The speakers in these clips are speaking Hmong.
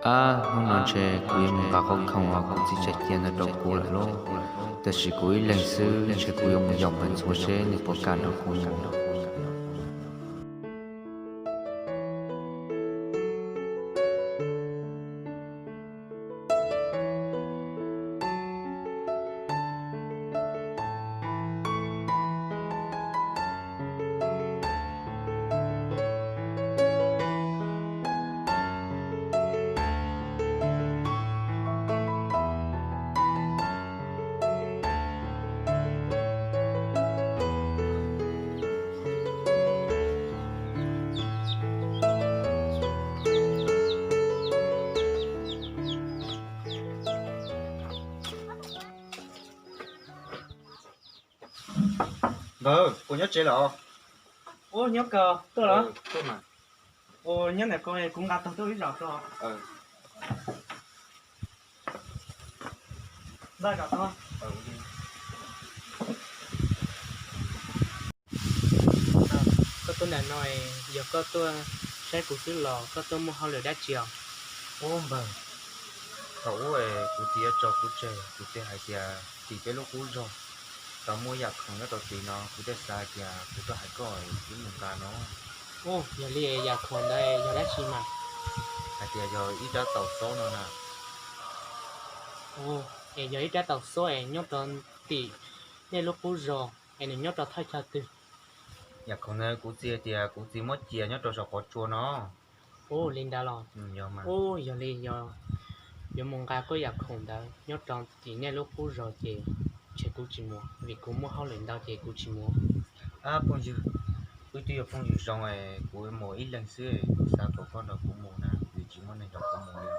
Ab, hnub no ntshe kuv yuav mus nqa qhov khoom uas kuv txiv tseem cia ntawd rau kuv lawm lauj. Tab sis kuv ib leeg xwb, ntshe kuv yuav mus yaum npawg Ntxhuav seb nws puas kam nrog kuv mus. Nkawd puas nyob tsev lawm? Ua nyob kawg tuaj los? Ua nyob ntawm ko kuv nqa tog tuaj ib zaug tso. Nqa zaum tog. Koj tuaj ntawm no, yog koj tuaj saib kuv xwb los koj tuaj muaj hauj lwm dab tsi os? Ub npawg, thaum ub kuv txiv yuav tso kuv tseg, kuv txiv hais tias tim peb lub qub zog tau muaj yam khoom nyob rau tid no, kuv thiaj xav hais tias kuv tuaj hais koj wb mus nqa no. Ub, yog li yam khoom ntawd yog dab tsi mas? Hais tias yog ib rab taus xob no na. Ub, es yog ib rab taus xob es nyob rau tim nej lub qub zos es nws nyob rau thaj chaw twg? Yam khoom ntawd kuv txiv hais tias kuv txiv muab cia nyob rau saum qhov tsua no. Ub, li ntawd los? Ub, yog li yog yuav mus nqa koj yam khoom ntawd nyob rau tim nej lub qub zos ces ntshe kuv tsis mus vim kuv muaj hauj lwm ntau ces kuv tsis mus. Ab phooj ywg, wb twb yog phooj ywg zoo, kuv mus ib leeg xwb, kuv xav kom koj nrog kuv mus na, vim tsis muaj neeg nrog kuv mus li.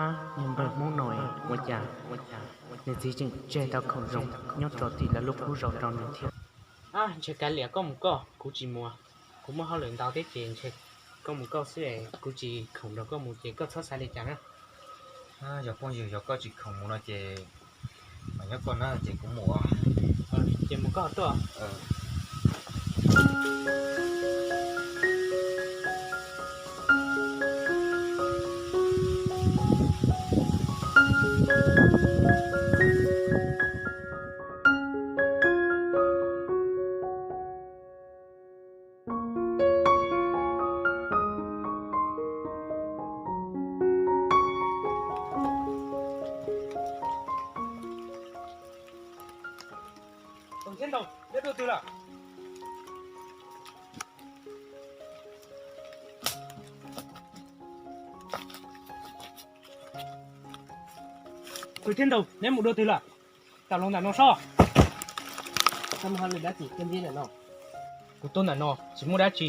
Ab, niag npawg Hmoob no ua cas nws txiv tseem tseg tau khoom zoo nyob rau tim lawv lub qub zos rau nws thiab? Ab, ntshe kav liam, koj mus koj, kuv tsis mus. Kuv muaj hauj lwm ntau thiab ces ntshe koj mus koj xwb, kuv tsis khoom nrog koj mus ces koj txhob xav li cas na. Yog phooj ywg, yog koj tsis khoom mus no ces mam nyob koj na, ces kuv mus. Ces mus koj tuaj. Thiab Ntaus, neb dua twg lawm? Kwv Thiab Ntaus, neb mus dua twg lawm? Tam los ntawm no sob. Kuv tuaj ntawm no tsis muaj dab tsi,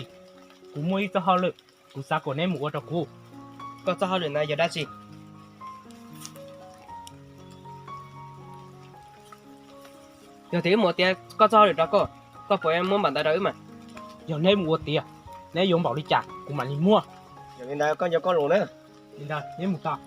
kuv muaj ib txoj hauj lwm kuv xav kom neb mus ua rau kuv. Koj txoj hauj lwm ntawd yog dab tsi? Yog tias wb mus ua tiav koj txoj hauj lwm rau koj, koj puas muab npaum ntawd rau wb mas? Yog neb mus ua tiav, neb yuav npaum li cas kuv mam li muab. Yog li ntawd koj nco koj lus na. Li ntawd neb mus tau.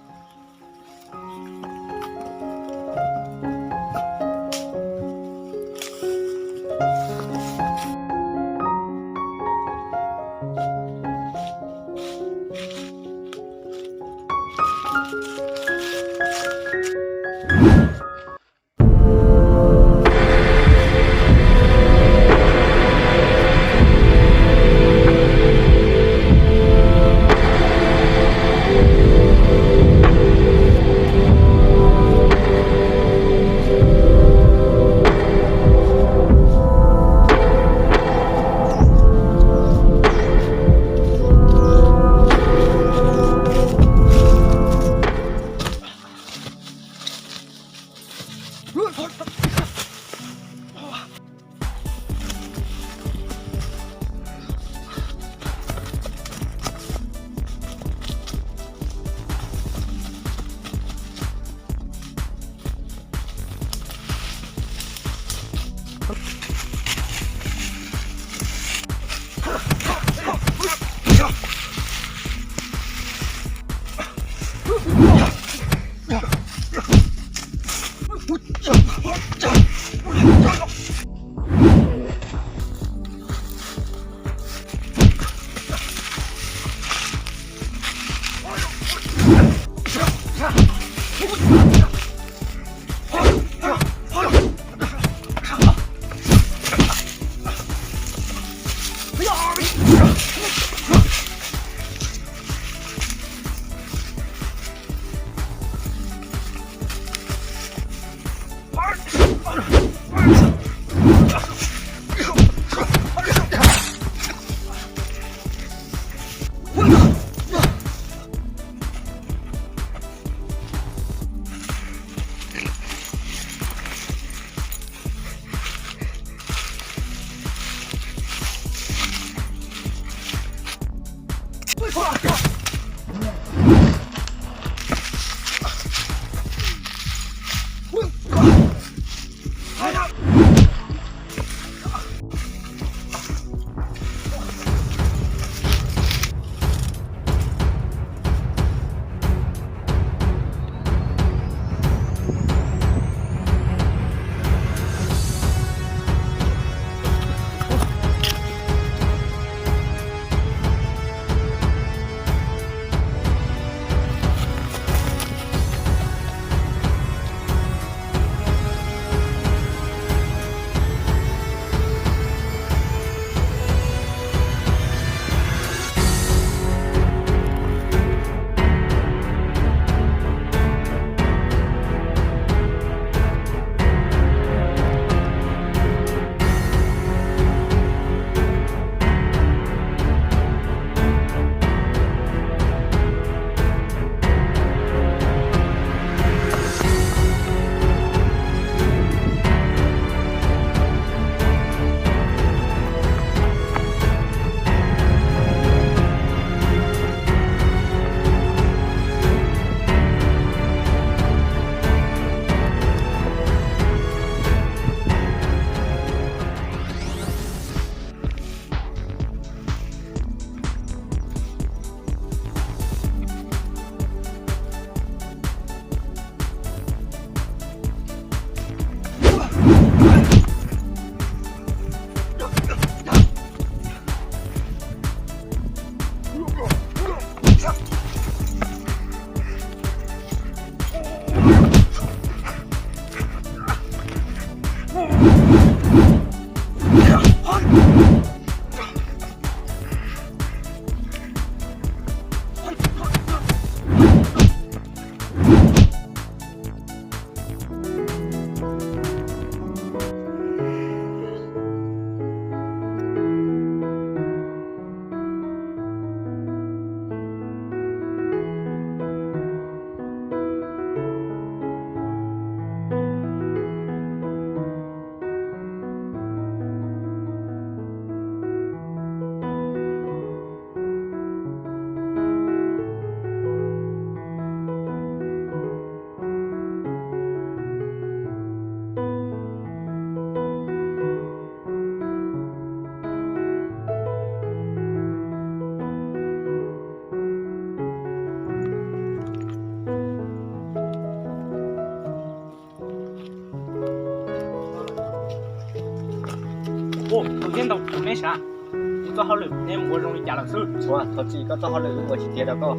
Tus thiab ntau, neb sav, kuv txoj hauj lwm neb mus ua zoo li cas lawm xwb? Ua, thov txim, koj txoj hauj lwm wb ua tsis tiav rau koj.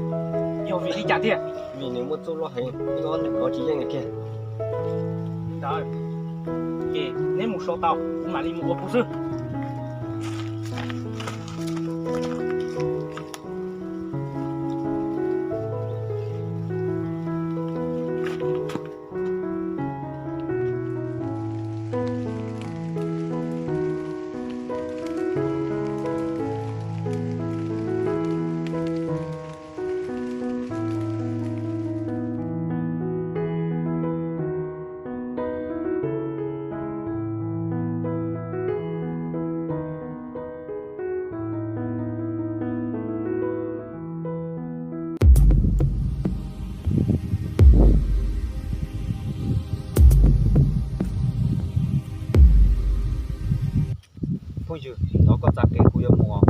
Yog vim li cas tiag? Vim nws muaj txuj loj heev, wb ob leeg kov tsis yeej li kiag. Ntawd, ces neb mus sau tau, kuv mam li mus ua kuv xwb. Phooj ywg, thov koj txav kev, kuv yuav mus os.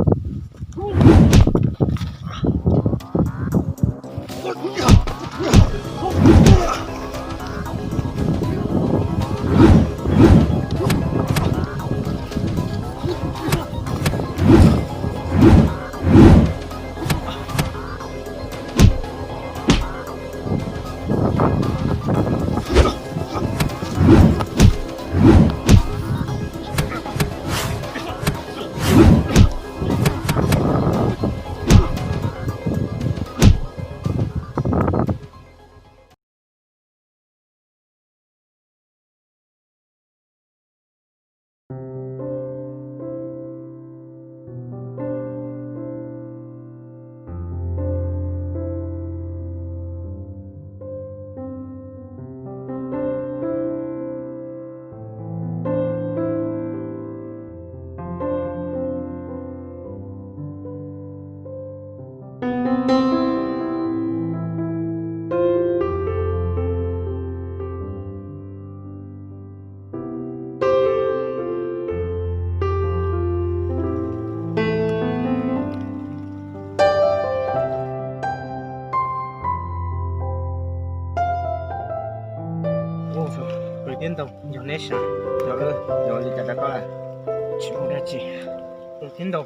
Kwv tij ntau, yog neb sav, yog li cas rau koj lawm? Tsis muaj dab tsi. Kwv tij ntau,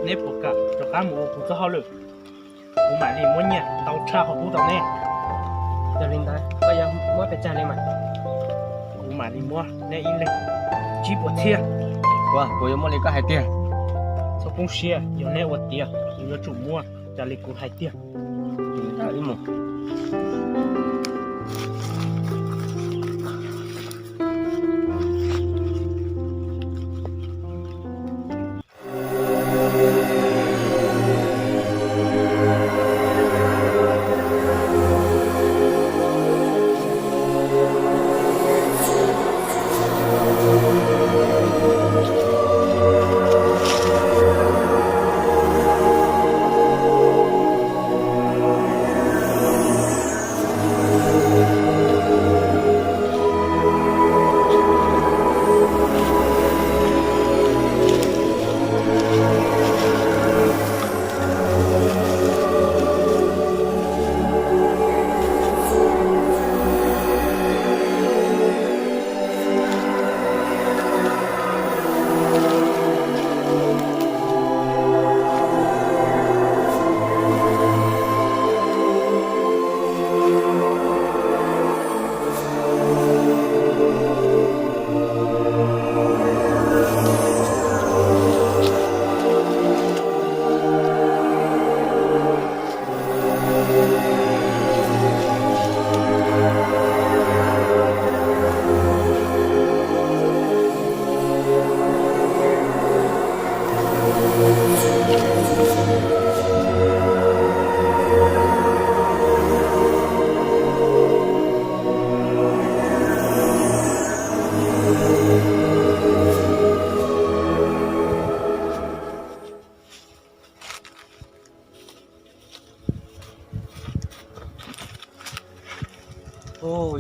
neb puas kam rov qab mus ua kuv txoj hauj lwm? Kuv mam li muab nyiaj tau tshaj qhov pub rau neb. Yog li ntawd koj yuav muab pes tsawg li mas? Kuv mam li muab neb ib leeg tsib puas txhiab. Ua, kuv yuav muaj li koj hais tiag. Txhob poob siab, yog neb ua tiav kuv yuav tsum muab raws li kuv hais tiag. Ib mus.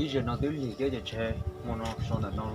Ib zaug no twb lig thiab ces tseg, hmo no so ntawm no.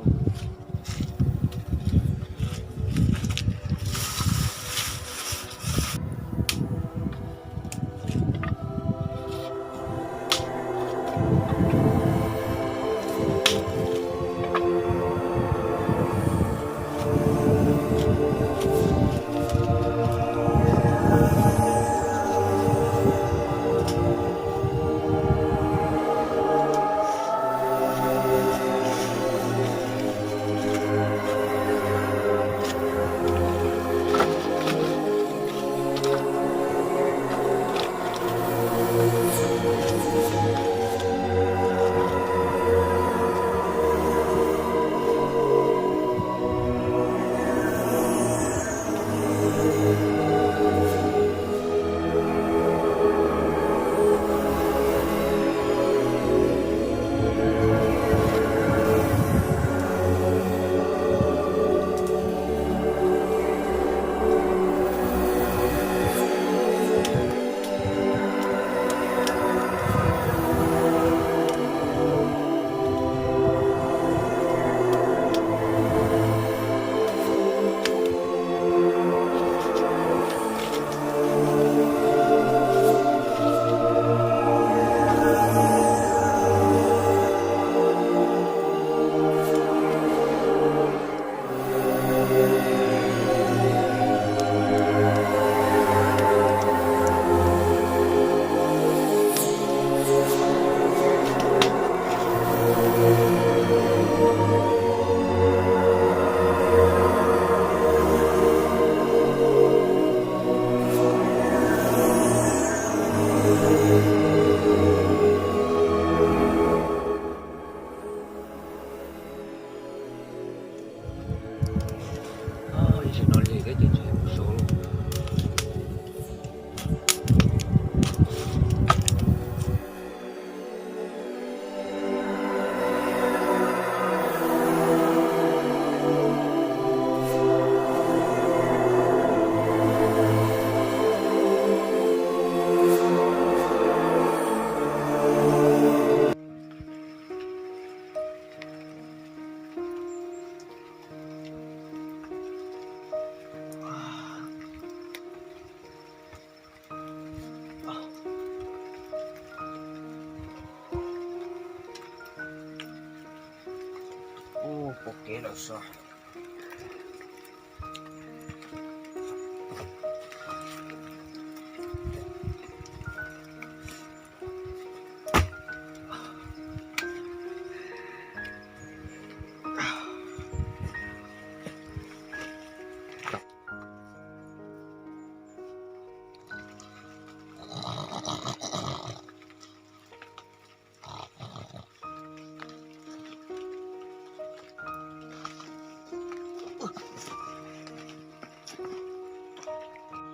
Ua kev lawm xwb.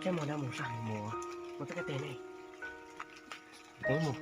Kab mos dab mus sab hauv mus, mus txoj kab tes ne. Mus.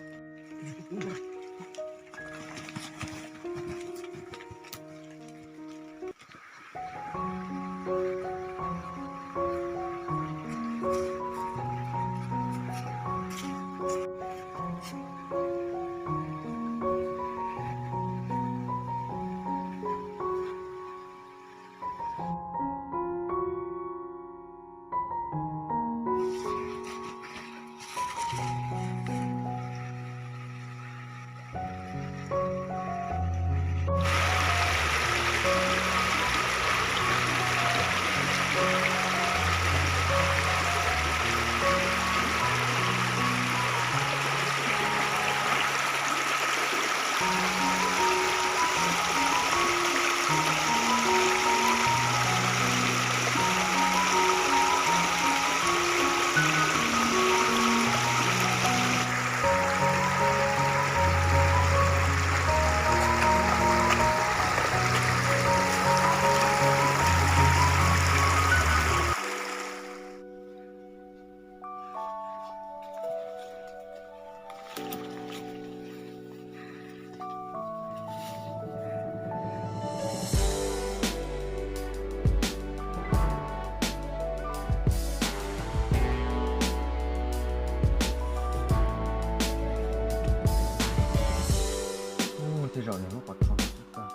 Tej zaum nws muab qhov txhua no xwb tag.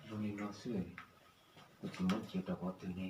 Zoo li no xwb, kuv tsis muab cia rau qhov twg ne.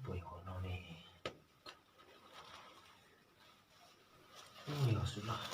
Puas yog qhov no ne? Ub, yog xwb los.